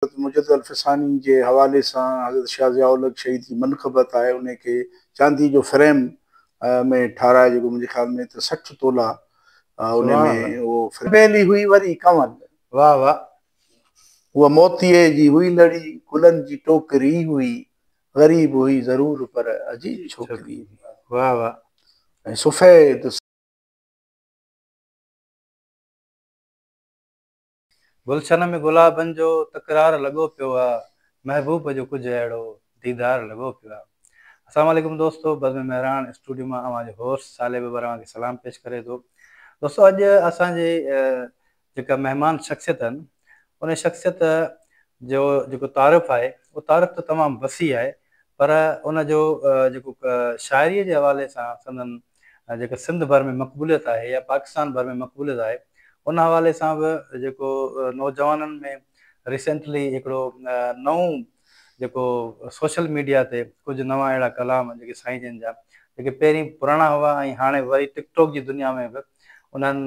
حضرت مجدد الف ثاني جي حوالي سان حضرت شاهه ضياء الحق شهيد جي منقبت آهي، ان کي چاندي جو فريم ۾ ٺاراهي، جيڪو منهنجي خيال ۾ ته 60 تولا ان ۾ اهو بيلي هئي، وري ڪنول. واهه واهه. هوء موتيء جي هئي لڙي، گلن جي ٽوڪري هئي، غريب هئي ضرور پر عجيب ڇوڪري هئي. واهه واهه. ۽ سفيد گلشن ۾ گلابن جو تڪرار لڳو پيو آ، محبوب جو ڪجهه اهڙو ديدار لڳو پيو آ. السلام عليڪم دوستو، بزم مهراڻ اسٽوڊيو مان اوهان جو هوسٽ صالح ٻٻر اوهان کي سلام پيش ڪري ٿو. دوستو، اڄ اسان جي جيڪا مهمان شخصيت آهن، ان شخصيت جو جيڪو تعارف آهي اهو تعارف ته تمام وسيع آهي، پر ان جو جيڪو شاعريء جي حوالي سان سندن جيڪا سنڌ ڀر ۾ مقبوليت آهي يا پاڪستان ڀر ۾ مقبوليت آهي، ان حوالي سان به جيڪو نوجوانن ۾ ريسينٽلي هڪڙو نئون جيڪو سوشل ميڊيا تي ڪجهه نوان اهڙا ڪلام جيڪي سائين جن جا جيڪي پهرين پراڻا هئا ۽ هاڻي وري ٽڪ ٽاڪ جي دنيا ۾ به انهن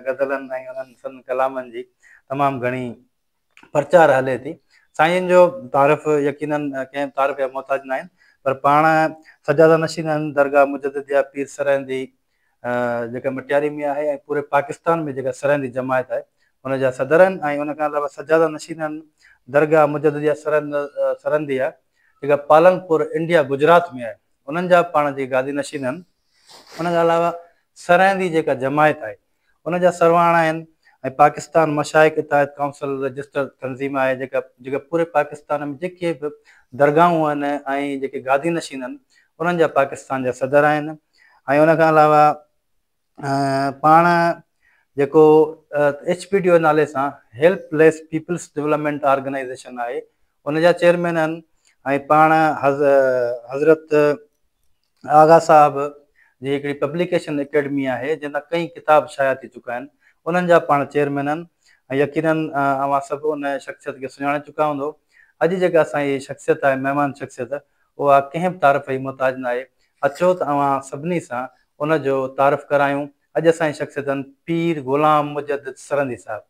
غزلن ۽ انهن سندن ڪلامن جي تمام گهڻي پرچار هلي ٿي. سائين جن جو تعارف يقيناً ڪنهن به تعارف جا محتاج ناهن، پر پاڻ سجاده نشين آهن درگاهه مجدديه پير سرهندي جيڪا مٽياري ۾ آهي ۽ پوري پاڪستان ۾ جيڪا سرهندي جماعت آهي ان جا صدر آهن، ۽ ان کان علاوه سجاده نشين آهن درگاهه مجدديه سرهنديه جيڪا پالنپور انڊيا گجرات ۾ آهي، انهن جا پاڻ جي گادي نشين آهن. ان کان علاوه سرهندي جيڪا جماعت آهي ان جا سرواڻ آهن، ۽ پاڪستان مشائخ اتحاد ڪائونسل رجسٽر تنظيم آهي جيڪا پوري پاڪستان ۾ جيڪي به درگاهون آهن ۽ جيڪي گادي نشين آهن انهن جا پاڪستان جا صدر آهن. ۽ ان کان علاوه پاڻ جيڪو ايڇ پي ڊي او نالي سان هيلپ ليس پيپلز ڊولپمينٽ آرگنائيزيشن آهي ان جا چيئرمين آهن، ۽ پاڻ حضرت آغا صاحب جي هڪڙي پبليڪيشن اڪيڊمي آهي جنهن تان ڪئين ڪتاب شايع ٿي چڪا آهن، انهن جا پاڻ چيئرمين آهن، ۽ يقينن اوهان سڀ ان شخصيت کي سڃاڻي چڪا هوندو. اڄ جيڪا اسان جي شخصيت آهي، مهمان شخصيت، اها ڪنهن به تعارف جي محتاج ناهي. اچو ته اوهان سڀني سان ان جو تعارف ڪرايون. اڄ اسان جي شخصيت آهن پير غلام مجدد سرهندي صاحب.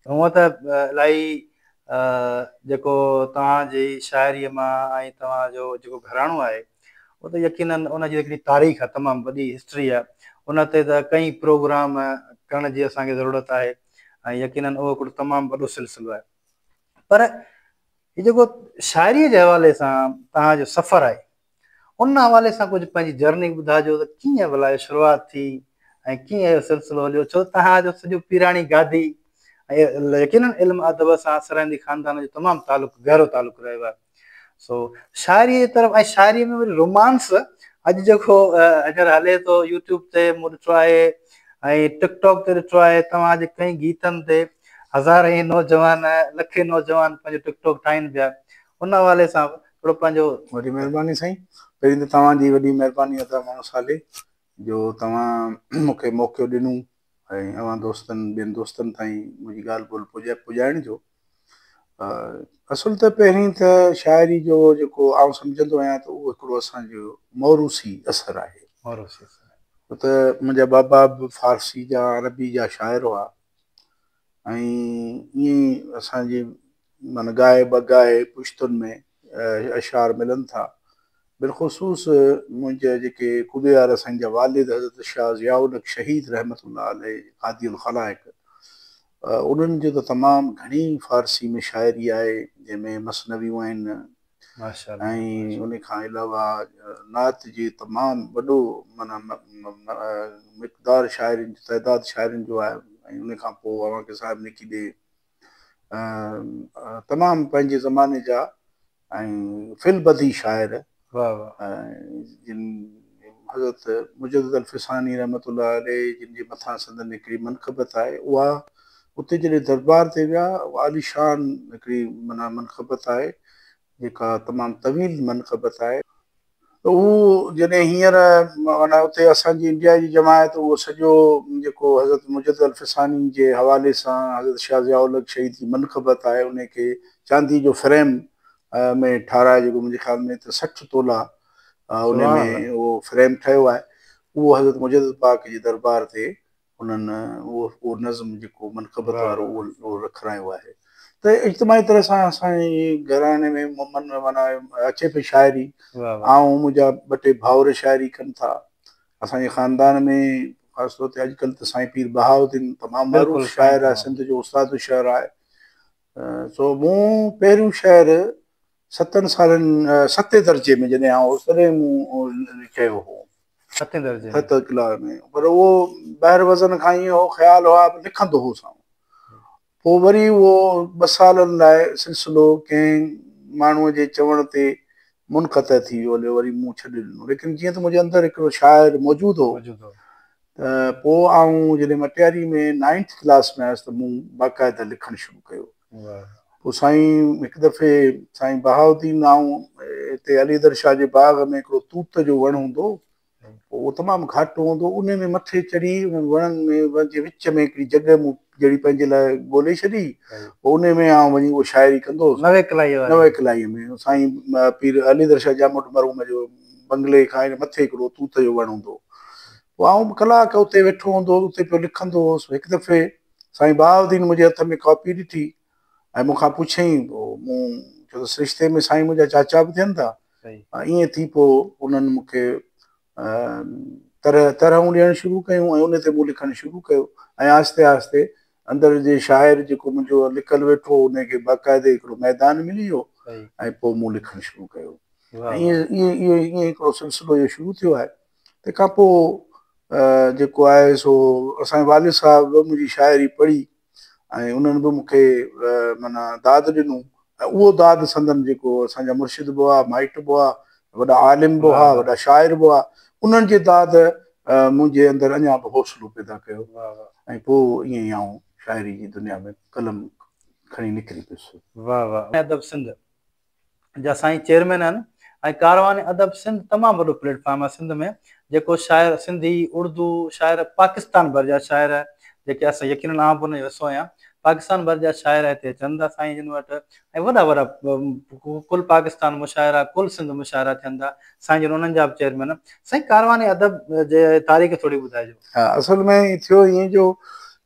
هونء ته الاهي جيڪو توهان جي شاعريء مان ۽ توهان جو جيڪو گهراڻو آهي اهو ته يقينن ان جي هڪڙي تاريخ آهي، تمام وڏي هسٽري آهي، ان تي ته ڪئين پروگرام ڪرڻ جي اسان کي ضرورت آهي ۽ يقينن اهو هڪڙو تمام وڏو سلسلو آهي، پر هي جيڪو شاعريء جي حوالي سان توهان جو سفر آهي ان حوالي سان ڪجهه پنهنجي جرني ٻڌاجو ته ڪيئن ڀلا اهو شروعات ٿي ۽ ڪيئن اهو سلسلو هليو، ڇو ته توهان جو سڄو پيراڻي گادي ۽ يقينن علم ادب سان سرهندي خاندان جو تمام تعلق گهرو تعلق رهيو آهي، سو شاعري جي طرف ۽ شاعري ۾ وري رومانس اڄ جيڪو هينئر هلي ٿو يوٽيوب تي مون ڏٺو آهي ۽ ٽڪ ٽاڪ تي ڏٺو آهي، توهان جي ڪئين گيتن تي هزارين نوجوان لکين نوجوان پنهنجو ٽڪ ٽاڪ ٺاهين پيا، ان حوالي سان به ٿورو پنهنجو. وڏي مهرباني سائين. پهرين ته توهان جي وڏي مهرباني ادا ماڻهو صالح جو توهان مون کي موقعو ڏنو ۽ اوهان دوستن ٻين دوستن تائين منهنجي ڳالهه ٻولهه پڄائڻ جو. اصل ته پهرين ته شاعري جو جيڪو آئون سمجهندو آهيان ته اهو هڪڙو اسان جو موروثي اثر آهي. موروثي اثر. ڇو ته منهنجا بابا به فارسي جا عربي جا شاعر هئا ۽ ائين ئي اسان جي معنيٰ گاهي بگاهي پشتن ۾ اشعار ملن ٿا. بالخصوص منهنجا جيڪي قبي وارا سائين جا والد حضرت شاهه ضياء الحق شهيد رحمة الله عليه قاضي الخلائق انهن جو ته تمام گهڻي فارسي ۾ شاعري آهي، جنهن ۾ مثنويون آهن ۽ ان کان علاوه نعت جي تمام وڏو معنيٰ مقدار شاعرين جو تعداد شاعرين جو آهي، ۽ ان کان پوء اوهان کي صاحب نڪي ڏي تمام پنهنجي زماني جا ۽ في البديع شاعر جن حضرت مجدد الف ثاني رحمة الله عليه جن جي مٿان سندن هڪڙي منقبت آهي، اها اتي جڏهن دربار تي ويا عاليشان هڪڙي معنيٰ منقبت آهي جيڪا تمام طويل منقبت آهي. ته هو جڏهن هينئر معنيٰ اتي اسان جي انڊيا جي جماعت اهو سڄو جيڪو حضرت مجدد الف ثاني جي حوالي سان حضرت شاهه ضياء الحق شهيد جي منقبت آهي ان کي چاندي جو فريم ۾ ٺاراهي، جيڪو منهنجي خيال ۾ ته 60 تولا ان ۾ اهو فريم ٺهيو آهي، اهو حضرت مجدد پاڪ جي دربار تي انهن اهو اهو نظم جيڪو منقبت وارو اهو اهو رکرايو آهي ته اجتماعي طرح سان اسان جي گهراڻي ۾ من معنيٰ اچي پئي شاعري. آئون منهنجا ٻه ٽي ڀائر شاعري ڪن ٿا. اسان جي خاندان ۾ خاص طور تي اڄڪلهه ته سائين پير بهاء الدين تمام معروف شاعر آهي، سنڌ جو استاد الشعر آهي. سو مون پهريون شعر ستن سالن ستين درجي ۾ جڏهن آئون هوس تڏهن مون چيو هو. ستين درجي ۾؟ ست ڪلاس ۾، پر اهو بحر وزن کان ائين هو خيال هئا لکندو هوس آئون. پوء وري اهو ٻه سالن لاء سلسلو ڪنهن ماڻهوء جي چوڻ تي منقطع ٿي ويو هليو، وري مون ڇڏي ڏنو. ليڪن جيئن ته منهنجي اندر هڪڙو شاعر موجود هو ته پوء آئون جڏهن مٽياري ۾ نائنٿ ڪلاس ۾ آيس ته مون باقاعده لکڻ شروع ڪيو. پوء سائين هڪ دفعي سائين بهاء الدين آئون هتي علي حيدر شاهه جي باغ ۾ هڪڙو توت جو وڻ هوندو هو، اهو تمام گهاٽو هوندو هو، انهي ۾ مٿي چڙهي انهن وڻن ۾ جي وچ ۾ هڪڙي جڳهه مون جهڙي پنهنجي لاء ڳولي ڇڏي، پوء انهي ۾ آئون وڃي اهو شاعري ڪندو هوس. نويڪلائيء واري؟ نويڪلائيء ۾ سائين پير علي حيدر شاهه ڄاموٽ مرحوم جو بنگلي کان مٿي هڪڙو توت جو وڻ هوندو هو. پوء آئون به ڪلاڪ اتي ويٺو هوندو هوس، اتي پيو لکندو هوس. هڪ دفعي سائين بهاء الدين منهنجي هٿ ۾ ڪاپي ڏٺي ۽ مون کان پڇيائين، پوء مون چيو ته سرشتي ۾ سائين منهنجا چاچا به ٿين ٿا. ائين ٿي پوء انهن مون کي طرح طرحون ڏيڻ شروع ڪيون ۽ ان تي مون لکڻ شروع ڪيو ۽ آهستي آهستي اندر جي شاعر جيڪو منهنجو لڪل ويٺو هو ان کي باقاعدي هڪڙو ميدان ملي ويو ۽ پوء مون لکڻ شروع ڪيو. ائين ائين ائين هڪڙو سلسلو اهو شروع ٿيو آهي. تنهن کان پوء جيڪو آهي سو اسان جي والد صاحب به منهنجي شاعري پڙهي ۽ انهن به مون کي معنيٰ داد ڏنو ۽ اهو داد سندن جيڪو اسان جا مرشد به هئا، مائٽ به هئا، وڏا عالم به هئا، وڏا شاعر به هئا، انهن جي داد منهنجي اندر اڃا به حوصلو پيدا ڪيو ۽ پوء ائين ئي آئون شاعري جي دنيا ۾ قلم کڻي نڪري پيس. واه واه ادب سنڌ جا سائين چيئرمين آهن ۽ ڪاروان ادب سنڌ تمام وڏو پليٽ فارم آهي سنڌ ۾ جيڪو شاعر سنڌي اردو شاعر پاڪستان ڀر جا شاعر جيڪي اسان يقينن آئون به ان جو حصو آهيان پاڪستان ڀر جا شاعر هتي اچن ٿا سائين جن وٽ ۽ وڏا وڏا ڪل پاڪستان مشاعرا ڪل سنڌ مشاعرا ٿين ٿا سائين جن انهن جا به چيئرمين آهن سائين ڪاروان ادب جي تاريخ ٿوري ٻڌائجو. ها اصل ۾ ٿيو ائين جو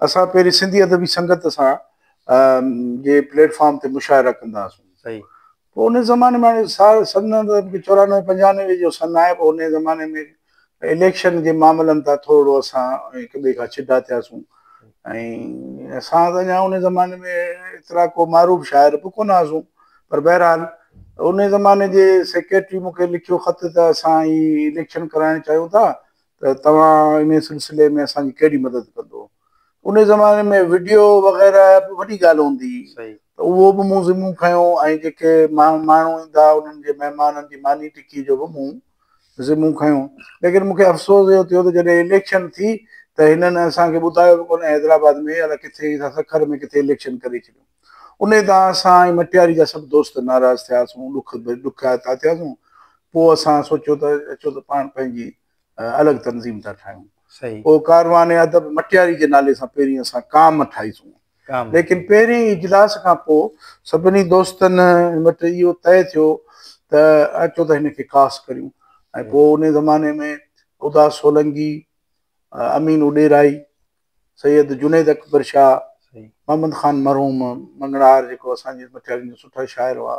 اسان پهرين سنڌي ادبي سنگت سان جي پليٽ فارم تي مشاعرا ڪندا هئاسون. پوء ان زماني ۾ هاڻي سال سن ته 94 95 جو سن آهي پوء ان زماني ۾ اليڪشن جي معاملن تان ٿورڙو اسان هڪ ٻئي کان ڇڊا ٿياسون ۽ اسان ته اڃا ان زماني ۾ ايترا ڪو معروف شاعر به ڪونه هئاسون پر بهرحال ان زماني جي سيڪريٽري مون کي لکيو خط ته اسان هي اليڪشن ڪرائڻ چاهيون ٿا ته توهان انهي سلسلي ۾ اسان جي ڪهڙي مدد ڪندو. انهي زماني ۾ وڊيو وغيره به وڏي ڳالهه هوندي هئي ته اهو به مون ذمو کنيو ۽ جيڪي ماڻهو ايندا انهن جي مهمانن جي ماني ٽڪي جو به مون ذمو کنيو. ليڪن مون کي افسوس اهو ٿيو ته جڏهن اليڪشن ٿي ته هنن اسان کي ٻڌايو به ڪونه حيدرآباد ۾ الائي ڪٿي سکر ۾ ڪٿي اليڪشن ڪري ڇڏيو. انهي تان اسان ۽ مٽياري جا سڀ دوست ناراض ٿياسون، ڏک ڏکيا ٿياسون. پوء اسان سوچيو ته اچو ته پاڻ پنهنجي الڳ تنظيم ٿا ٺاهيون. پوء ڪاروان ادب مٽياري جي نالي سان پهرين اسان ڪام ٺاهيسون. ليڪن پهرين اجلاس کان پوء سڀني دوستن وٽ اهو طئي ٿيو ته اچو ته هن کي ڪاس ڪريون ۽ پوء ان زماني ۾ اداس سولنگي، امين اڏيرائي، سيد جنيد اڪبر شاهه، محمد خان مرحوم مڱڻهار جيڪو اسان جي مٽيارين جا سٺا شاعر هئا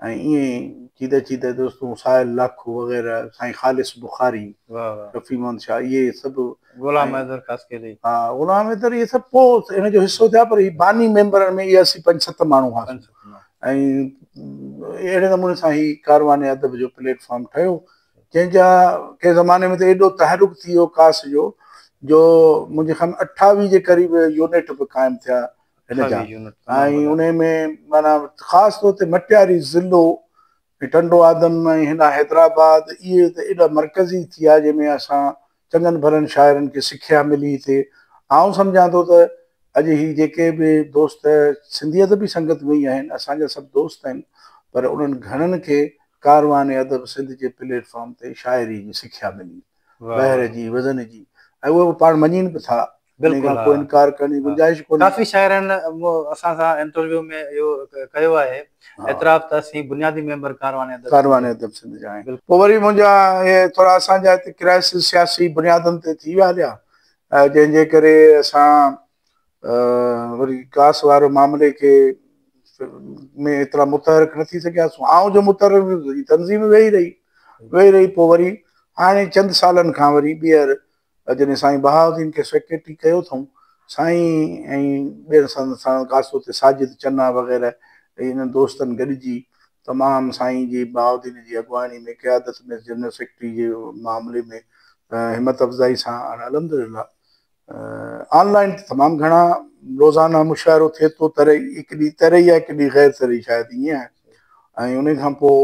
۽ ائين چيده چيده دوستون ساحل لاکو وغيره سائين خالص بخاري رفيع محمد شاهه اهي سڀ غلام حيدر خاصخيلي ها غلام حيدر اهي سڀ پوء ان جو حصو ٿيا پر هي باني ميمبرن ۾ اهي اسين پنج ست ماڻهو هئاسون ۽ اهڙي نموني سان هي ڪاروان ادب جو پليٽ فارم ٺهيو جنهن جا ڪنهن زماني ۾ ته ايڏو تحرڪ ٿي ويو ڪاس جو جو منهنجي خيال ۾ 28 جي قريب يونٽ به قائم ٿيا هن جا ۽ انهي ۾ معنيٰ خاص طور تي مٽياري ضلعو ۽ ٽنڊو آدم ۽ هن حيدرآباد اهي ته ايڏا مرڪزي ٿيا جنهن ۾ اسان چڱن ڀلن شاعرن کي سکيا ملي هتي. آئون سمجهان ٿو ته اڄ هي جيڪي به دوست سنڌي ادبي سنگت ۾ ئي آهن اسان جا سڀ دوست آهن پر انهن گهڻن کي ڪاروان ادب سنڌ جي پليٽ فارم تي شاعري جي سکيا ملي بحر جي وزن جي ۽ اهي به پاڻ مڃين به ٿا. بلڪل ها ڪو انڪار ڪرڻ جي گنجائش ڪونهي. ڪافي شاعرن اسان سان انٽرويو ۾ اهو ڪيو آهي اعتراف ته اسين بنيادي ميمبر ڪاروان ادب ڪاروان ادب سنڌ جا آهيون. پوء وري منهنجا اهي ٿورا اسان جا هتي ڪرائسس سياسي بنيادن تي ٿي ويا هليا جنهن جي ڪري اسان وري ڪاس وارو معاملي کي ۾ ايترا متحرڪ نه ٿي سگهياسون. آئون جو متحرڪ ٿيس، تنظيم ويهي رهي ويهي رهي. پوء وري هاڻي چند سالن کان وري ٻيهر جڏهن سائين بهاؤالدين کي سيڪريٽري ڪيو اٿئون، سائين ۽ ٻين سان سان خاص طور تي ساجد چنا وغيره انهن دوستن گڏجي تمام سائين جي بهاؤالدين جي اڳواڻي ۾ قيادت ۾ جنرل سيڪريٽري جي معاملي ۾ همت افزائي سان هاڻي الحمدلله آن لائن تي تمام گهڻا روزانه مشاعرو ٿئي ٿو. تري هڪ ڏينهن تري يا هڪ ڏينهن غير تري شايد ائين آهي. ۽ ان کان پوء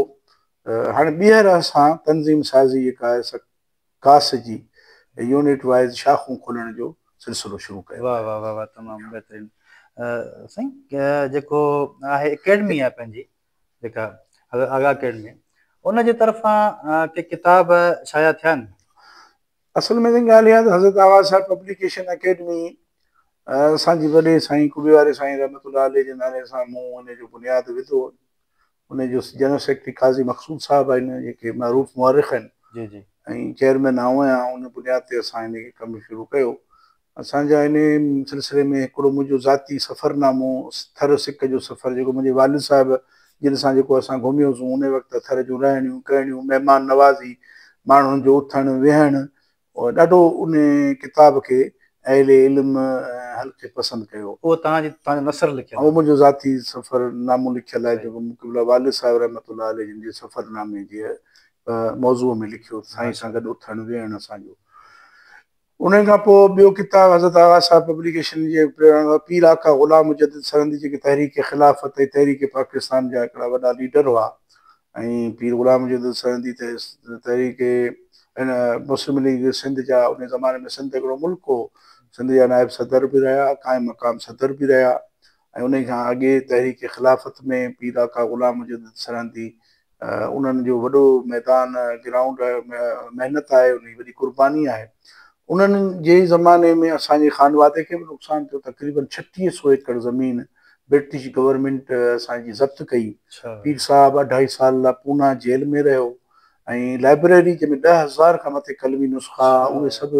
هاڻي ٻيهر اسان تنظيم سازي جيڪا آهي سا ڪاس جي يونٽ وائز شاخون کولڻ جو سلسلو شروع ڪيو. واهه واهه واهه واهه، تمام بهترين. سائين جيڪو آهي اڪيڊمي آهي پنهنجي جيڪا آغا اڪيڊمي، ان جي طرفان ڪي ڪتاب شايع ٿيا آهن؟ اصل ۾ ڳالهه اها ته حضرت آغا صاحب پبليڪيشن اڪيڊمي اسان جي وڏي سائين قبي واري سائين رحمت الله عليه جي نالي سان مون ان جو بنياد وڌو. ان جو جنرل سيڪريٽري قاضي مقصود صاحب آهن جيڪي معروف مؤرخ آهن، جي جي، ۽ چيئرمين آئون آهيان. ان بنياد تي اسان ان کي ڪم شروع ڪيو. اسان جا ان سلسلي ۾ هڪڙو منهنجو ذاتي سفرنامو ٿر سڪ جو سفر، جيڪو منهنجي والد صاحب جن سان جيڪو اسان گهميوسون ان وقت ٿر جون رهڻيون ڪهڻيون، مهمان نوازي، ماڻهن جو اٿڻ ويهڻ، ڏاڍو ان ڪتاب کي اهل علم حلقي پسند ڪيو. اهو توهان جي توهان جو نثر لکيل آهي؟ اهو منهنجو ذاتي سفر نامو لکيل آهي، جيڪو مون قبله والد صاحب رحمة الله عليه جن جي سفرنامي جي موضوع ۾ لکيو، سائين سان گڏ اٿڻ ويهڻ اسان جو. انهيء کان پوء ٻيو ڪتاب حضرت آغا صاحب پبليڪيشن جي پريرڻا سان پير آقا غلام مجدد سرهندي، جيڪي تحريڪ خلافت ۽ تحريڪ پاڪستان جا هڪڙا وڏا ليڊر هئا، ۽ پير غلام مجدد سرهندي ته تحريڪ ان مسلم ليگ سنڌ جا، ان زماني ۾ سنڌ هڪڙو ملڪ هو، سنڌ جا نائب صدر به رهيا، قائم مقام صدر به رهيا، ۽ انهي کان اڳي تحريڪ خلافت ۾ پير آقا غلام مجدد سرهندي انهن جو وڏو ميدان گرائونڊ محنت آهي، انهن جي وڏي قرباني آهي. انهن جي زماني ۾ اسان جي خانوادي کي به نقصان ٿيو. تقريبن 3600 ايڪڙ زمين برٽش گورنمينٽ اسان جي ضبط ڪئي. پير صاحب اڍائي سال لاء پونا جيل ۾ رهيو ۽ لائبريري جنهن ۾ 10,000 کان مٿي قلمي نسخا، اهي سڀ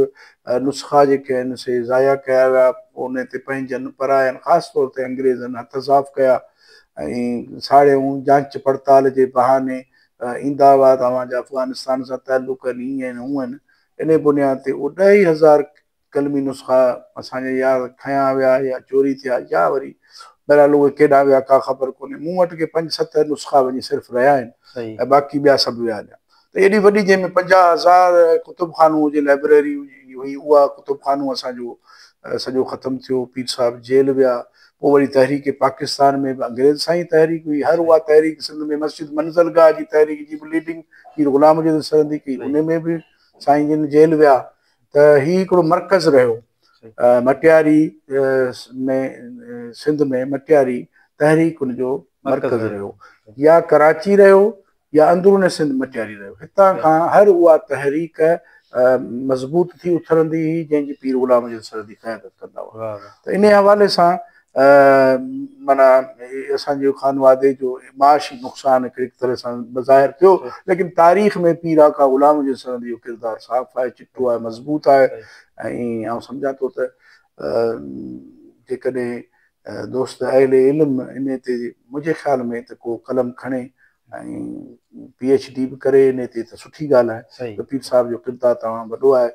نسخا جيڪي آهن سي ضايع ڪيا ويا. ان تي پنهنجن پراين خاص طور تي انگريزن هٿ صاف ڪيا ۽ ساڙيائون. جانچ پڙتال جي بهاني ايندا هئا ته اوهان جا افغانستان سان تعلق آهن، هيئن آهن، هونئن آهن. انهي بنياد تي اهي 10,000 قلمي نسخا اسان جا يا کنيا ويا يا چوري ٿيا يا وري بهرحال اهي ڪيڏانهن ويا ڪا خبر ڪونهي. مون وٽ ڪي 5 7 نسخا وڃي صرف رهيا آهن ۽ باقي ٻيا سڀ ويا هليا. ته ايڏي وڏي جنهن ۾ 50,000 ڪتب خانو هجي، لائبريري هئي، اها ڪتب خانو اسان جو سڄو ختم ٿيو. پير صاحب جيل ويا. پوء وري تحريڪ پاڪستان ۾ به انگريز سان ئي تحريڪ هئي. هر اها تحريڪ سنڌ ۾ مسجد منزل گاهه جي تحريڪ جي به ليڊنگ پير غلام مجدد سرهندي ڪئي، ان ۾ به سائين جن جيل ويا. ته هي هڪڙو مرڪز رهيو مٽياري ۾، سنڌ ۾ مٽياري تحريڪ ان جو مرڪز رهيو، يا ڪراچي رهيو يا اندرون سنڌ مٽياري رهيو. هتان کان هر اها تحريڪ مضبوط ٿي اٿرندي هئي جنهن جي پير غلام مجدد سرهندي قيادت ڪندا هئا. ته انهي حوالي سان معنيٰ اسان جي خانوادي جو معاشي نقصان هڪ طرح سان بظاهر ٿيو، ليڪن تاريخ ۾ پير آقا غلام مجدد سرهندي جو ڪردار صاف آهي، چٽو آهي، مضبوط آهي. ۽ آئون سمجهان ٿو ته جيڪڏهن دوست اهل علم انهي تي منهنجي خيال ۾ ته ڪو قلم کڻي ۽ پي ايڇ ڊي به ڪري انهي تي ته سٺي ڳالهه آهي. ته پير صاحب جو ڪردار تمام وڏو آهي.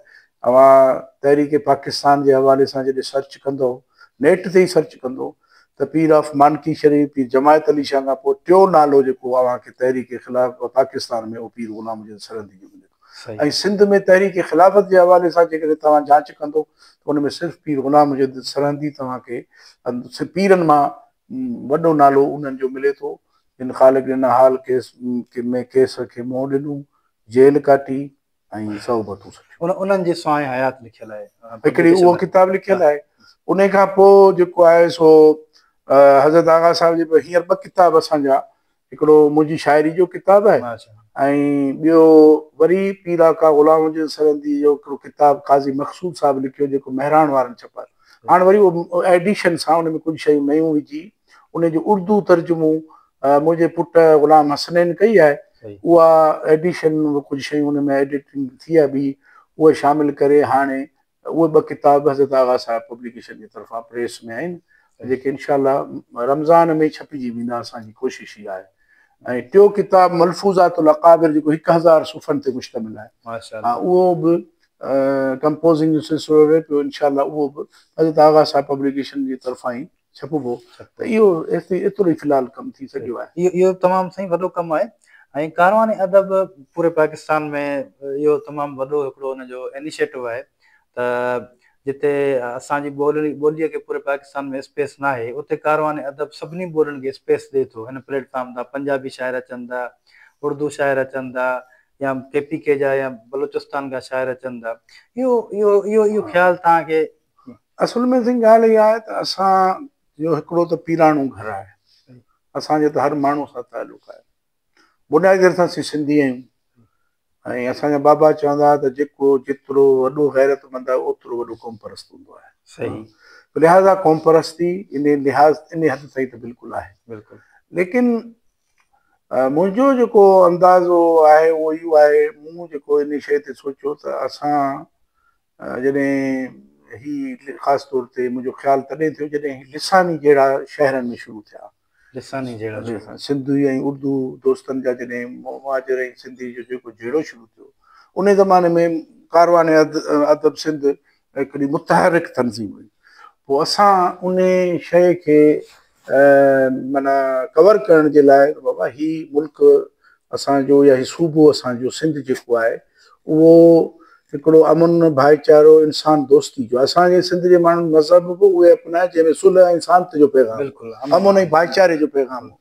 اوهان تحريڪ پاڪستان جي حوالي سان جڏهن سرچ ڪندؤ، نيٽ تي ئي سرچ ڪندو، ته پير آف مانڪي شريف، پير جماعت علي شاهه کان پوء ٽيون نالو جيڪو اوهان کي تحريڪ خلاف پاڪستان ۾ اهو پير غلام مجدد سرهندي جو ملي ٿو. ۽ سنڌ ۾ تحريڪ خلافت جي حوالي سان جيڪڏهن توهان جاچ ڪندو ته ان ۾ صرف پير غلام مجدد سرهندي توهان کي پيرن مان وڏو نالو انهن جو ملي ٿو، جن خالق ڏنا حال ڪيس ۾ ڪيس کي منهن ڏنو، جيل ڪاٽي ۽ صعوبتون سٺيون. انهن جي سوانح حيات لکيل آهي. هڪڙي اهو ڪتاب لکيل آهي. انهي کان پوء جيڪو آهي سو حضرت آغا صاحب جي هينئر ٻه ڪتاب اسان جا، هڪڙو منهنجي شاعري جو ڪتاب آهي ۽ ٻيو وري پير آقا غلام حجت سرهندي جو هڪڙو ڪتاب قاضي مقصود صاحب لکيو جيڪو مهراڻ وارن ڇپايو. هاڻ وري اهو ايڊيشن سان ان ۾ ڪجهه شيون نيون وجهي ان جو اردو ترجمو منهنجي پٽ غلام حسنين ڪئي آهي. اها ايڊيشن ڪجهه شيون ان ۾ ايڊيٽنگ ٿي آهي ٻي، اها شامل ڪري هاڻي اهي ٻه ڪتاب حضرت آغا صاحب پبليڪيشن جي طرفان پريس ۾ آهن، جيڪي انشاء الله رمضان ۾ ڇپجي ويندا، اسان جي ڪوشش اها آهي. ۽ ٽيون ڪتاب ملفوظات الاڪابر جيڪو 1000 صفحن تي مشتمل آهي، اهو به ڪمپوزنگ جو سلسلو رهي پيو، انشاء الله اهو به حضرت آغا صاحب پبليڪيشن جي طرفان ئي ڇپبو. ته اهو ايترو ئي في الحال ڪم ٿي سگهيو آهي. اهو تمام سائين وڏو ڪم آهي ۽ ڪاروان ادب پوري پاڪستان ۾ اهو تمام وڏو هڪڙو ان جو انيشيٽو آهي ته جتي اسان جي ٻوليء کي پوري پاڪستان ۾ اسپيس ناهي اتي ڪاروان ادب سڀني ٻولين کي اسپيس ڏئي ٿو. هن پليٽ فارم تان پنجابي شاعر اچن ٿا، اردو شاعر اچن ٿا يا ڪي پي ڪي جا يا بلوچستان کان شاعر اچن ٿا. اهو اهو اهو اهو خيال توهان کي؟ اصل ۾ سائين ڳالهه اها آهي ته اسان جو هڪڙو ته پيراڻو گهر آهي، اسان جو ته هر ماڻهو سان تعلق آهي. بنيادي طرح سان اسين سنڌي آهيون ۽ اسان جا بابا چوندا هئا ته جيڪو جيترو وڏو غيرتمند آهي اوترو وڏو قومپرست هوندو آهي. صحيح. لهٰذا قومپرستي ان لحاظ ان حد تائين ته بلڪل آهي. بلڪل. ليڪن منهنجو جيڪو اندازو آهي اهو اهو آهي، مون جيڪو ان شيء تي سوچيو ته اسان جڏهن هي خاص طور تي منهنجو خيال تڏهن ٿيو جڏهن هي لساني جهيڙا شهرن ۾ شروع ٿيا. لساني جهيڙا شروع. سنڌي ۽ اردو دوستن جا جڏهن مهاجر ۽ سنڌي جو جيڪو جهيڙو شروع ٿيو ان زماني ۾ ڪاروان ادب سنڌ هڪڙي متحرڪ تنظيم هئي. پوء اسان ان شيء کي معنيٰ ڪور ڪرڻ جي لاء بابا هي ملڪ اسان جو يا هي صوبو اسان جو سنڌ جيڪو آهي اهو هڪڙو امن، ڀائيچارو، انسان دوستي جو اسان جي سنڌ جي ماڻهن مذهب به اهي اپنايا جنهن ۾ صلح ۽ سانت جو پيغام هو، امن ۽ ڀائيچاري جو پيغام هو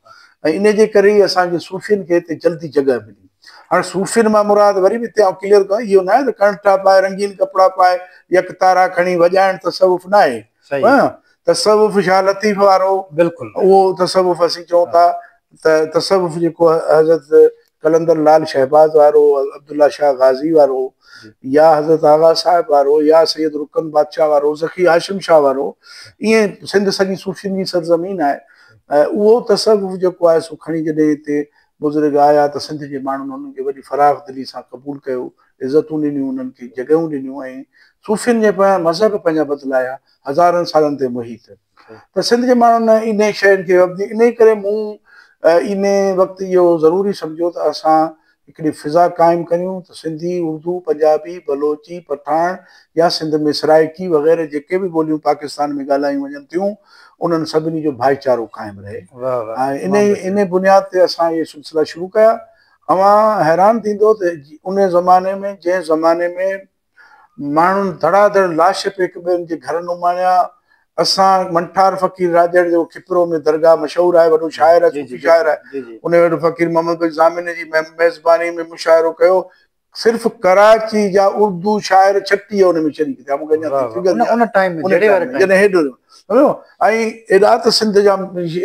۽ ان جي ڪري ئي اسان جي صوفين کي هتي جلدي جڳهه ملي. هاڻي صوفين مان مراد وري به هتي آئون ڪليئر ڪيان اهو ناهي ته ڪڻٺا پائي رنگين ڪپڙا پائي يڪ تارا کڻي وڄائڻ تصوف ناهي. تصوف شاهه لطيف وارو بلڪل اهو تصوف اسين چئون ٿا ته تصوف جيڪو حضرت قلندر لال شهباز وارو، عبدالله شاهه غازي وارو يا حضرت آغا صاحب وارو يا سيد رڪن بادشاهه وارو، ذخي هاشم شاهه وارو، ائين سنڌ سڄي صوفين جي سرزمين آهي. اهو تصوف جيڪو آهي سو کڻي جڏهن هتي بزرگ آيا ته سنڌ جي ماڻهن انهن کي وڏي فراخ دلي سان قبول ڪيو، عزتون ڏنيون، انهن کي جڳهيون ڏنيون ۽ صوفين جي پويان مذهب پنهنجا بدلايا، هزارن سالن تي محيط ته سنڌ جي ماڻهن انهي شين کي انهي ڪري مون انهي وقت اهو ضروري سمجهيو ته اسان هڪڙي فضا قائم ڪريون ته سنڌي، اردو، پنجابي، بلوچي، پٺاڻ يا سنڌ ۾ سرائيڪي وغيره جيڪي به ٻوليون پاڪستان ۾ ڳالهايون وڃن ٿيون انهن سڀني جو ڀائيچارو قائم رهي ۽ انهي بنياد تي اسان اهي سلسلا شروع ڪيا. اوهان حيران ٿيندو ته انهي زماني ۾ جنهن زماني ۾ ماڻهن ڌڙا ڌڙ لاش پئي هڪ ٻين جي گهرن اماڻيا. اسان منٺار فقير راڄڙ جيڪو کپرو ۾ درگاهه مشهور آهي، وڏو شاعر آهي، صوفي شاعر آهي، ان وٽ فقير محمد بخش ضامن جي ميزباني ۾ مشاعرو ڪيو. صرف ڪراچي جا اردو شاعر 36 ان ۾ شريڪ ٿيا. مون کي اڃا تائين فگر ياد آهي. جڏهن هيڏو سمجهيو ۽ ايڏا ته سنڌ جا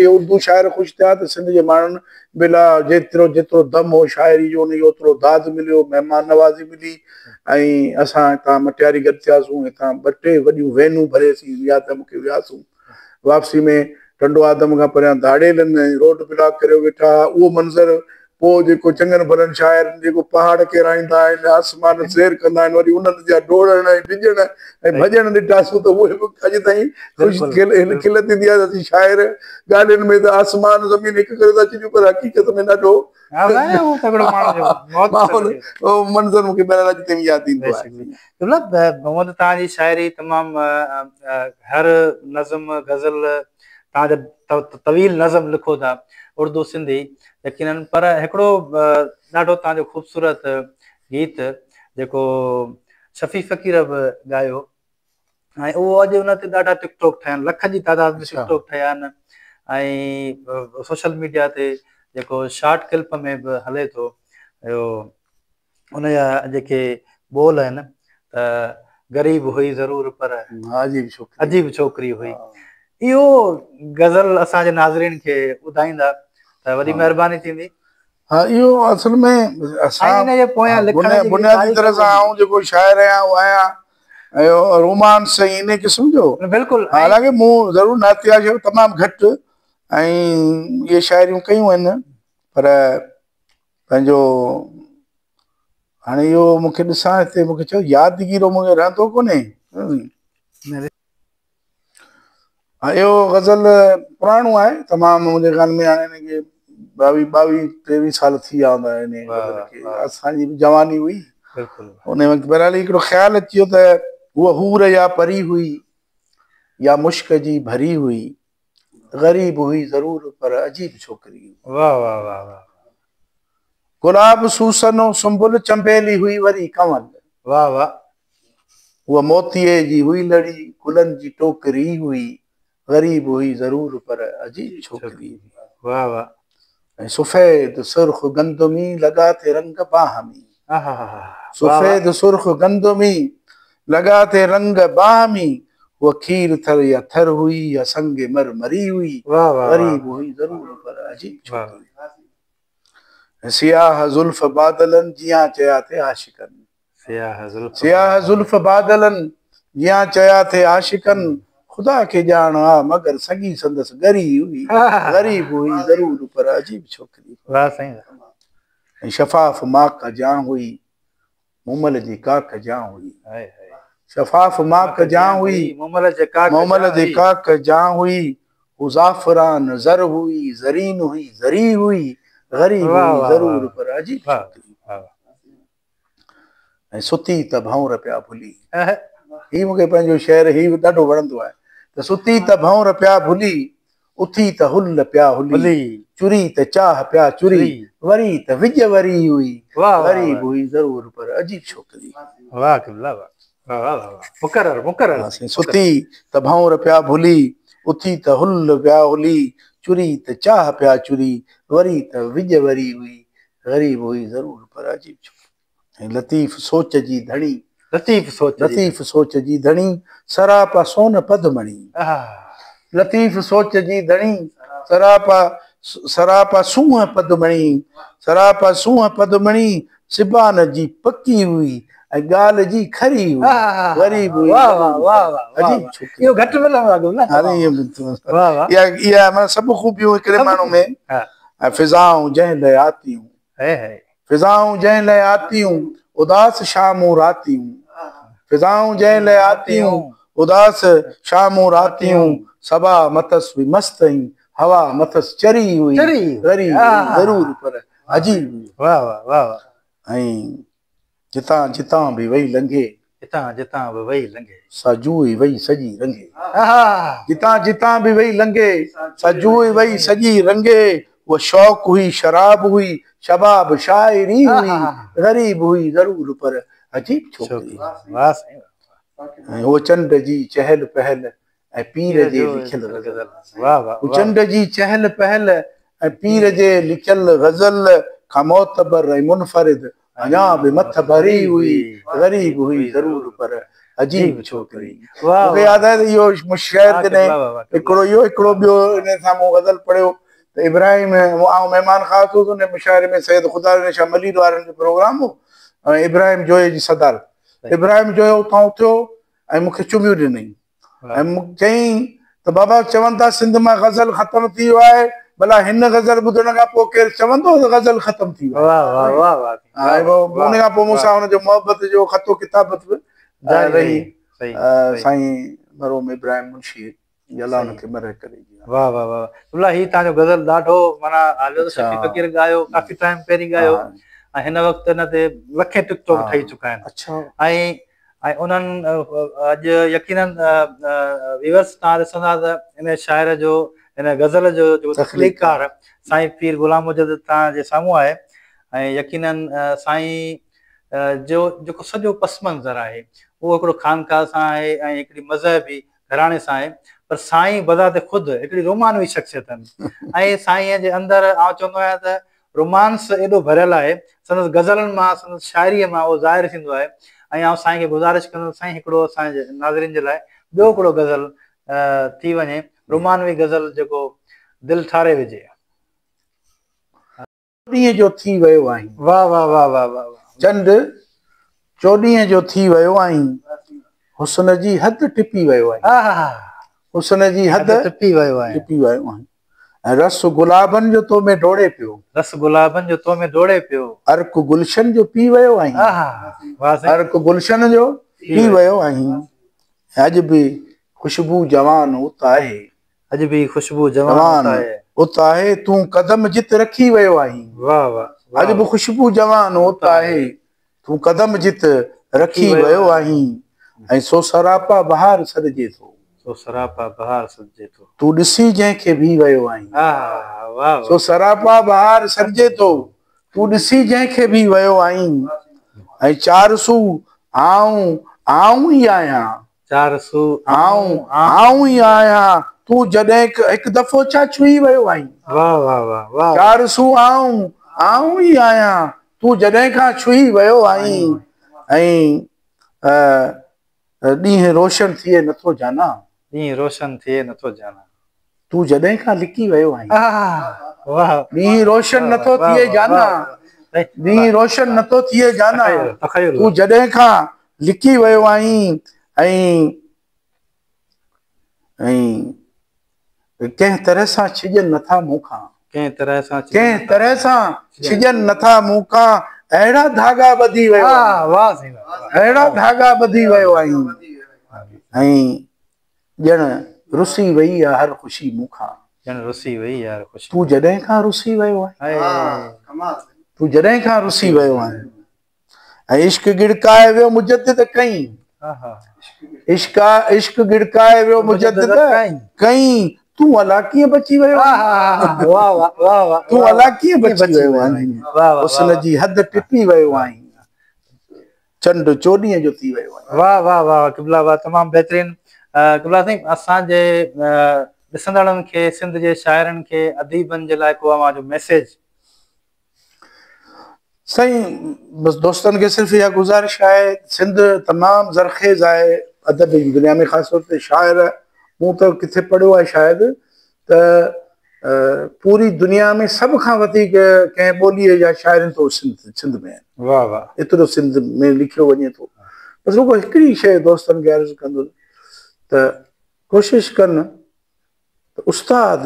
اردو شاعر خوش ٿيا ته سنڌ جي ماڻهن بلا جيترو جيترو دم هو شاعري جو ان کي اوترو داد مليو، مهمان نوازي ملي ۽ اسان هتان مٽياري گڏ ٿياسون، هتان ٻه ٽي وڏيون وينون ڀري اسين ياد آهي مون کي وياسون. واپسي ۾ ٽنڊو آدم کان پريان ڌاڙيلن روڊ بلاڪ ڪريو ويٺا هئا، اهو منظر پوء جيڪو چڱن ڀلن شاعرن جيڪو پهاڙ ڪيرائيندا آهن، آسمان سير ڪندا آهن، وري انهن جا ڊوڙڻ ۽ ڊڄڻ ۽ ڀڄڻ ڏٺاسون ته اهي به اڄ تائين خوش کل کل ٿيندي آهي ته اسين شاعر ڳالهين ۾ ته آسمان زمين هڪ ڪري ٿا ڇڏيون پر حقيقت ۾ ڏاڍو ماحول اهو منظر مون کي بهرحال اڄ تائين ياد ايندو آهي. مطلب هونئن ته توهان جي شاعري تمام هر نظم غزل توهان جا طويل نظم لکو ٿا اردو سنڌي يقينن پر هڪڙو ڏاڍو توهان جو خوبصورت گيت جيڪو شفيع فقير به ڳايو ۽ اهو اڄ ان تي ڏاڍا ٽڪ ٽاڪ ٺهيا آهن، لکن جي تعداد ۾ ٽڪ ٽاڪ ٺهيا آهن ۽ سوشل ميڊيا تي جيڪو شارٽ ڪلپ ۾ به هلي ٿو اهو ان جا جيڪي ٻول آهن ته غريب هئي ضرور پر عجيب ڇوڪري عجيب ڇوڪري هئي. اهو غزل اسان جي ناظرين کي ٻڌائيندا ته وڏي مهرباني ٿيندي. ها اهو اصل ۾ اسان ان جي پويان لکڻ جي بنيادي طرح سان آئون جيڪو شاعر آهيان اهو آهيان اهو رومانس ۽ ان قسم جو بلڪل حالانڪه مون ضرور نعتيه شعر تمام گهٽ ۽ اهي شاعريون ڪيون آهن پر پنهنجو هاڻي اهو مون کي ڏسان هتي مون کي چيو يادگيرو مون کي رهندو ڪونهي. اهو غزل پراڻو آهي تمام، منهنجي خيال ۾ هاڻي هن کي 22 22 23 سال ٿي ويا هوندا ان غزل کي. اسان جي به جواني هئي بلڪل ان وقت. بهرحال هڪڙو خيال اچي ويو ته هوء حور يا پري هئي يا مشڪ جي ڀري هئي، غريب هئي ضرور پر عجيب ڇوڪري هئي. واه واه واه واه. گلاب، سوسن، سنبل، چنبيلي هئي وري ڪنول. واه واه. هوء موتيء جي هئي لڙي، گلن جي ٽوڪري هئي، غريب هئي ضرور پر عجيب ڇوڪري هئي. واه واه. ۽ سفيد سرخ گندمي لڳا ٿي رنگ باهمي. سفيد سرخ گندمي لڳا ٿي رنگ باهمي، هوء کير ٿر يا ٿر هئي يا سنگ مر مري هئي، غريب هئي ضرور پر عجيب ڇوڪري. ۽ سياهه زلف بادلن جيان چيا ٿي عاشقن. سياهه زلف بادلن جيان چيا ٿي عاشقن، خدا کي ڄاڻ آ مگر سڳي سندس ڳري هئي، غريب هئي ضرور پر عجيب ڇوڪري. واه سائين. ۽ شفاف ماڪ جان هئي، مومل جي ڪاڪ جان هئي. شفاف ماڪ جان هئي، مومل جي ڪاڪ جان هئي، هو زعفران زر هئي، زرين هئي، زري هئي، غريب هئي ضرور پر عجيب ڇوڪري. ۽ ستي ته ڀنور پيا ڀلي. هي مون کي پنهنجو شعر هي ڏاڍو وڻندو آهي ته ستي ته ڀنور پيا ڀلي، اٿي ته هل پيا هلي، چري ته چاهه پيا چري، وري ته وڄ وري هئي، غريب هئي ضرور پر عجيب ڇوڪري. واه قبلا واه واه واه، مقرر مقرر. ستي ته ڀنور پيا ڀلي، اٿي ته هل پيا هلي، چري ته چاهه پيا چري، وري ته وڄ وري هئي، غريب هئي ضرور پر عجيب ڇوڪري. ۽ لطيف سوچ جي ڌڻي، لطيف سوچ، لطيف سوچ جي ڌڻي، سراپا سون پدمڻي. لطيف سوچ جي ڌڻي، سراپا سراپا سونهن پدمڻي، سراپا سونهن پدمڻي، زبان جي پڪي هئي ۽ ڳالهه جي کري هئي، غريب هئي. واه واه واه واه، عجيب ڇوڪري. اهو گهٽ ملندو آهي نه. واه واه. اها معنيٰ سڀ خوبيون هڪڙي ماڻهو ۾. ۽ فضائون جنهن لئه آتيون، فضائون جنهن لئه آتيون، اداس شامون راتيون، فضائون جنهن لئه آتيون، اداس شامون راتيون، صبا مٿس به مست ۽ هوا مٿس چري هئي، غريب هئي ضرور پر عجيب هئي. واه واه واه واه. ۽ جتان جتان به وئي لنگهي، جتان جتان به وئي لنگهي، سا جوء وئي سڄي رنگي. جتان جتان به وئي لنگهي، سا جوء وئي سڄي رنگي، هوء شوق هئي، شراب هئي، شباب شاعري هئي، غريب هئي ضرور پر عجيب ڇوڪري. واه سائين. ۽ هوء چنڊ جي چهل پهل ۽ پير جي لکيل غزل، هوء چنڊ جي چهل پهل ۽ پير جي لکيل غزل کان معتبر ۽ منفرد اڃا به مٿڀري هئي، غريب هئي ضرور پر عجيب ڇوڪري. مون کي ياد آهي ته اهو شعر جڏهن هڪڙو اهو هڪڙو ٻيو ان سان مون غزل پڙهيو ته ابراهيم، آئون مهمان خاص هوس ان مشاعري ۾، سيد خدا ڏني شاهه ملير وارن جو پروگرام هو ۽ ابراهيم جويي جي صدارت. ابراهيم جويو اتان اٿيو ۽ مون کي چميون ڏنائين ۽ مون چيائين ته بابا چون ٿا سنڌ مان غزل ختم ٿي ويو آهي، ڀلا هن غزل ٻڌڻ کان پوء ڪير چوندو ته غزل ختم ٿي ويو آهي؟ ان کان پوء مون سان هن جو محبت جو خط و ڪتابت به رهي. سائين مرحوم ابراهيم منشي الله ان کي مرح ڪري. واه واه واه الله، هي تان جو غزل ڏاڍو معنيٰ هليو ته شفيع فقير ڳايو، ڪافي ٽائيم پهرين ڳايو ۽ هن وقت ان تي لکين ٽڪ ٽاڪ ٺهي چڪا آهن. ۽ ۽ انهن اڄ يقينن ويورس تان ڏسندا ته ان شاعر جو، ان غزل جو جيڪو تخليقڪار سائين پير غلام مجدد تان جي سامهون آهي ۽ يقينن سائين جو جيڪو سڄو پس منظر آهي اهو هڪڙو خانقاه سان آهي ۽ هڪڙي مذهبي گهراڻي سان آهي، پر سائين بذات خود هڪڙي رومانوي شخصيت آهن ۽ سائينء جي اندر آئون چوندو آهيان ته رومانس ايڏو ڀريل آهي، سندس غزلن مان، سندس شاعريء مان اهو ظاهر ٿيندو آهي ۽ آئون سائين کي گذارش ڪندس سائين هڪڙو اسان جي ناظرين جي لاء ٻيو هڪڙو غزل ٿي وڃي، رومانوي غزل جيڪو دل ٺاري وجهي. چوڏهينء جو ٿي ويو آهين. واه واه واه واه واه واه. چنڊ چوڏهينء جو ٿي ويو آهين. حسن جي حد ٽپي ويو آهين. حسن جي حد ٽپي ويو آهين. ٽپي ويو آهين. ۽ رس گلابن جو تو ۾ ڊوڙي پيو. رس گلابن جو تو ۾ ڊوڙي پيو. عرق گلشن جو پي ويو آهين. واه سائين. عرق گلشن جو پي ويو آهين. ۽ اڄ به خوشبو جوان ات آهي. اڄ به خوشبو جوان ات آهي. تون قدم جت رکي ويو آهين. واه واه. اڄ به خوشبو جوان ات آهي. تون قدم جت رکي ويو آهين. ۽ سو سراپا بهار سڏجي ٿو. سو سراپا بهار سڏجي ٿو. تون ڏسي جنهن کي به ويو آهين. واه. سو سراپا بهار سڏجي ٿو. تون ڏسي جنهن کي به ويو آهين. ۽ 400 آئون آئون ئي آهيان. 400 آئون آئون ئي آهيان. تون جڏهن هڪ دفعو ڇا ڇهي ويو آهين. واه واه واه واه. 400 آئون آئون ئي آهيان. تون جڏهن کان ڇهي ويو آهين. ۽ ڏينهن روشن ٿئي نٿو جانا. ڏينهن روشن ٿئي نٿو جانا. تون جڏهن کان لڪي ويو آهين. واه. ڏينهن روشن نٿو ٿئي جانا. ڏينهن روشن نٿو ٿئي جانا. تون جڏهن کان لڪي ويو آهين. ۽ ۽ ڪنهن طرح سان ڇڄن نٿا مون کان. ڪنهن طرح سان ڪنهن طرح سان ڇڄن نٿا مون کان. اهڙا ڌاڳا ٻڌي ويو. واه. اهڙا ڌاڳا ٻڌي ويو آهين. ۽ ڄڻ رسي وئي آهي هر خوشي مون کان. ڄڻ رسي وئي آهي هر خوشي. تون جڏهن کان رسي ويو آهين. تون جڏهن کان رسي ويو آهين. ۽ عشق ڳڙڪائي ويو مجدد ڪئين. عشق عشق ڳڙڪائي ويو مجدد ڪئين. تون الا ڪيئن بچي ويو آهين. واه واه واه واه. تون الا ڪيئن بچي ويو آهين. حسن جي حد ٽپي ويو آهين. چنڊ 14 جو ٿي ويو آهي. واه واه واه قبلا واه تمام بهترين. قبلا سائين اسان جي ڏسندڙن کي سنڌ جي شاعرن کي اديبن جي لاء ڪو اوهان جو ميسيج؟ سائين بس دوستن کي صرف اها گذارش آهي سنڌ تمام زرخيز آهي ادب جي دنيا ۾ خاص طور تي شاعر. مون ته ڪٿي پڙهيو آهي شايد ته پوري دنيا ۾ سڀ کان وڌيڪ ڪنهن ٻوليء جا شاعر آهن ته سنڌ سنڌ ۾ آهن. واه واه. ايترو سنڌ ۾ لکيو وڃي ٿو. بس رڳو هڪڙي شيء دوستن کي عرض ڪندس ته ڪوشش ڪن ته استاد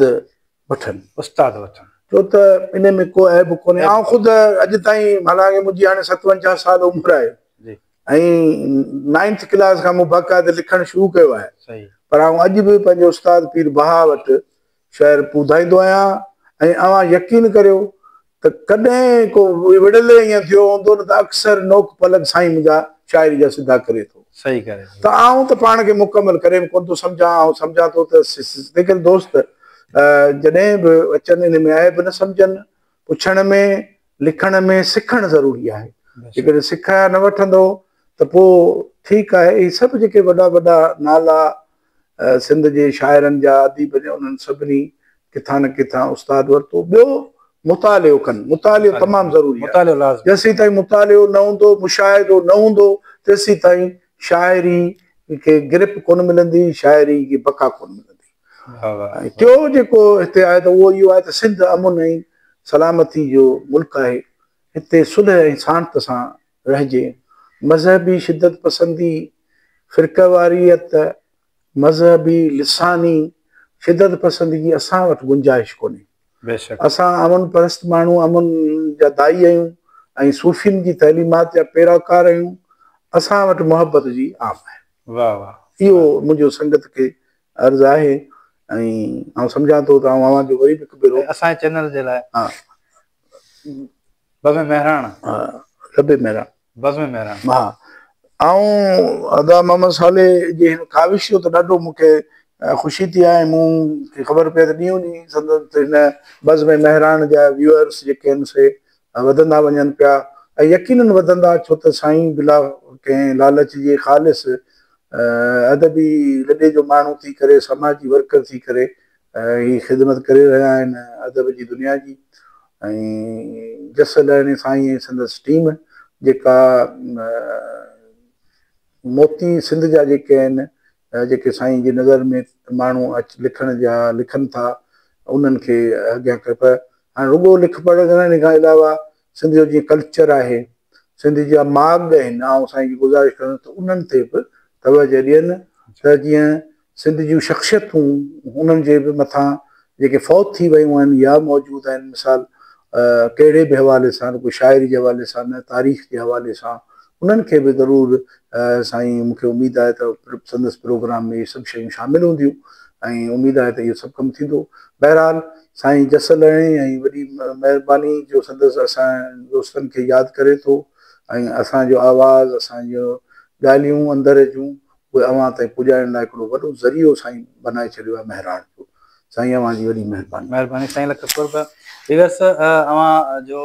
وٺن. استاد وٺن. ڇو ته ان ۾ ڪو عيب ڪونهي. آئون خود اڄ تائين حالانڪه منهنجي هاڻي 57 سال عمر آهي ۽ 9th class کان مون باقاعده لکڻ شروع ڪيو آهي. پر آئون اڄ به پنهنجي استاد پير بها وٽ شعر ٻڌائيندو آهيان. ۽ اوهان يقين ڪريو ته ڪڏهن ڪو وڙلي ائين ٿيو هوندو نه ته اڪثر نوڪ پلڪ سائين منهنجا شاعري جا سڌا ڪري ٿو. صحيح ڪري ٿو. ته آئون ته پاڻ کي مڪمل ڪري به ڪونه ٿو سمجهان. آئون سمجهان ٿو ته تنهن ڪري دوست جڏهن به اچن ان ۾ عيب نه سمجهن. پڇڻ ۾ لکڻ ۾ سکڻ ضروري آهي. جيڪڏهن سکيا نه وٺندو ته پوء ٺيڪ آهي. اهي سڀ جيڪي وڏا وڏا نالا سنڌ جي شاعرن جا اديبن جا انهن سڀني ڪٿان نه ڪٿان استاد ورتو. ٻيو مطالعو ڪن. مطالعو تمام ضروري آهي. جيسين تائين مطالعو نه هوندو مشاهدو نه هوندو تيسين تائين شاعري کي گرپ ڪونه ملندي، شاعري کي بقا ڪونه ملندي. ۽ ٽيو جيڪو هتي آهي ته اهو اهو آهي ته سنڌ امن ۽ سلامتي جو ملڪ آهي. هتي صلح ۽ سانت سان رهجي. مذهبي شدت پسندي، فرقه واريت، مذهبي لساني شدت پسندي جي اسان وٽ گنجائش ڪونهي. اسان امن پرست ماڻهو، امن جا داعي آهيون ۽ صوفين جي تعليمات جا پيروڪار آهيون. اسان وٽ محبت جي عام آهي. واه واه. اهو منهنجو سنگت کي عرض آهي ۽ آئون سمجهان ٿو ته آئون اوهان جو وري به هڪ ڀيرو اسان جي چينل جي لاء بزم مهراڻ. لب مهراڻ. بزم مهراڻ. ها آئون ادا محمد صالح جي هن ڪاوش جو ته ڏاڍو مون کي خوشي ٿي آهي. مون کي خبر پئي ته ڏينهون ڏينهن سندس هن بزم مهراڻ جا ويوئرس جيڪي آهن سي وڌندا وڃن پيا ۽ يقينن وڌندا، ڇو ته سائين بلا ڪنهن لالچ جي خالص ادبي لڏي جو ماڻهو ٿي ڪري سماجي ورڪر ٿي ڪري هي خدمت ڪري رهيا آهن ادب جي دنيا جي. ۽ جس لهڻي سائين ۽ سندس ٽيم جيڪا موتي سنڌ جا جيڪي آهن جيڪي سائين جي نظر ۾ ماڻهو اچ لکڻ جا لکن ٿا انهن کي اڳيان ڪري. پر هاڻي رڳو لک پڙهه ڪرڻ کان علاوه سنڌ جو جيئن ڪلچر آهي، سنڌ جا ماڳ آهن، آئون سائين کي گذارش ڪندس ته انهن تي به توجه ڏين ته جيئن سنڌ جون شخصيتون انهن جي به مٿان جيڪي فوت ٿي ويون آهن يا موجود آهن، مثال ڪهڙي به حوالي سان، رڳو شاعري جي حوالي سان نه، تاريخ جي حوالي سان، انهن کي به ضرور سائين مون کي اميد آهي ته سندس پروگرام ۾ اهي سڀ شيون شامل هونديون ۽ اميد آهي ته اهو سڀ ڪم ٿيندو. بهرحال سائين جس لهڻي ۽ وڏي مهرباني جو سندس اسان دوستن کي ياد ڪري ٿو ۽ اسان جو آواز اسان جو ڳالهيون اندر جون اهي اوهان تائين پڄائڻ لاء هڪڙو وڏو ذريعو سائين بنائي ڇڏيو آهي مهراڻ جو. سائين اوهان جي وڏي مهرباني. مهرباني سائين لک قرب. ويورس اوهان جو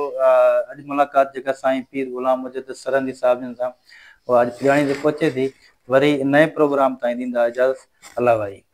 اڄ ملاقات جيڪا سائين پير غلام مجدد سرهندي صاحب جن سان اها اڄ پڄاڻي تي پهچي ٿي. وري نئين پروگرام تائين ڏيندا اجازت. الله واهي.